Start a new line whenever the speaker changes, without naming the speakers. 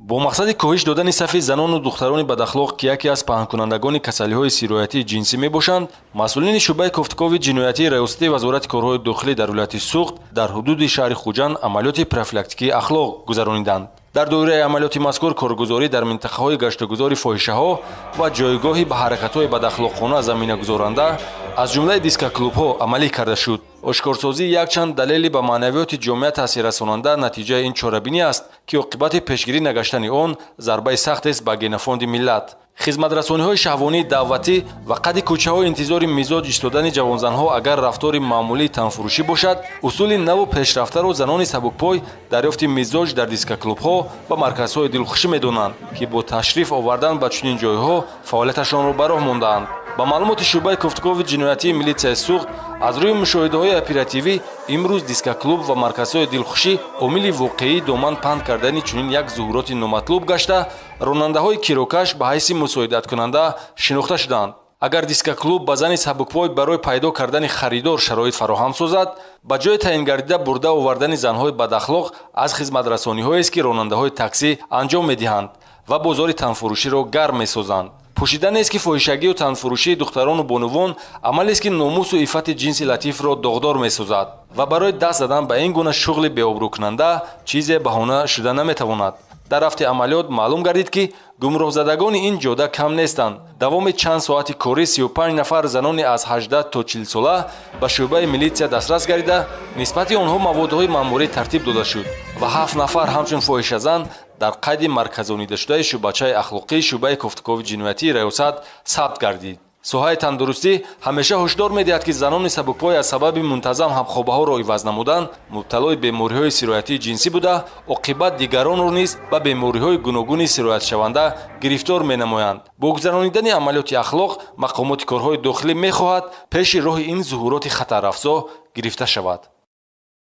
Бо мақсади коҳиш додани сафи занону духтарони бадахлоқ, ки яке аз паҳнкунандагони касалиҳои сироятии ҷинсӣ мебошанд, масъулини шӯъбаи кофтукови ҷиноятии Раёсати Вазорати корҳои дохилӣ дар вилояти Суғд дар ҳудуди шаҳри Хуҷанд амалиёти профилактикии ахлоқ гузарониданд. Дар доираи амалиёти мазкур коргузорӣ дар минтақаҳои гаштугузори фоҳишаҳо ва ҷойгоҳи ба ҳаракатҳои бадахлоқона заминагузоранда, аз ҷумлаи дискоклубҳо, амалӣ карда шуд. Ошкорсозии якчанд далели ба маънавиёти ҷомеа таъсиррасонанда натиҷаи ин чорабинӣ аст, ки оқибати пешгирӣ нагаштани он зарбаи сахтест ба генофонди миллат. Хизматрасониҳои шаҳвонии даъватӣ ва қади кӯчаҳо интизори мизоҷ истодани ҷавонзанҳо агар рафтори маъмулии танфурӯшӣ бошад, усули наву пешрафтаро занони сабукпой дарёфти мизоҷ дар дискоклубҳо ва марказҳои дилхушӣ медонанд, ки бо ташриф овардан ба чунин ҷойҳо фаъолияташонро ба роҳ мондаанд. Ба маълумоти шӯъбаи кофтукови ҷиноятии милитсияи Суғд, аз рӯи мушоҳидаҳои оперативӣ имрӯз дискоклуб ва марказҳои дилхушӣ омили воқеии доман паҳн кардани чунин як зуҳуроти номатлуб гашта, ронандаҳои кирокаш ба ҳайси мусоидаткунанда шинохта шуданд. Агар дискоклуб ба зани сабукпой барои пайдо кардани харидор шароит фароҳам созад, ба ҷои таъингардида бурда овардани занҳои бадахлоқ аз хизматрасониҳоест, ки ронандаҳои таксӣ анҷом медиҳанд ва бозори танфурӯширо гарм месозанд. Пӯшида нест, ки фоҳишагию танфурӯшии духтарону бонувон амалест, ки номусу иффати ҷинси латифро доғдор месозад ва барои даст задан ба ин гуна шуғли беобрӯкунанда чизе баҳона шуда наметавонад. Дар рафти амалиёт маълум гардид, ки гумроҳзадагони ин ҷода кам нестанд. Давоми чанд соати корӣ 35 нафар занони аз 18 то 40 сола ба шӯъбаи милитсия дастрас гардида, нисбати онҳо маводҳои маъмурӣ тартиб дода шуд ва 7 нафар ҳамчун фоҳишазан дар қайди марказонидашудаи шӯъбачаи ахлоқии шӯъбаи кофтукови ҷиноятии раёсат сабт гардид. Соҳаи тандурустӣ ҳамеша ҳушдор медиҳад, ки занони сабукпой аз сабаби мунтазам ҳамхобаҳоро иваз намудан мубталои бемориҳои сироятии ҷинсӣ буда, оқибат дигаронро низ ба бемориҳои гуногуни сироятшаванда гирифтор менамоянд. Бо гузаронидани амалиёти ахлоқ мақомоти корҳои дохилӣ мехоҳад пеши роҳи ин зуҳуроти хатарафзо гирифта шавад.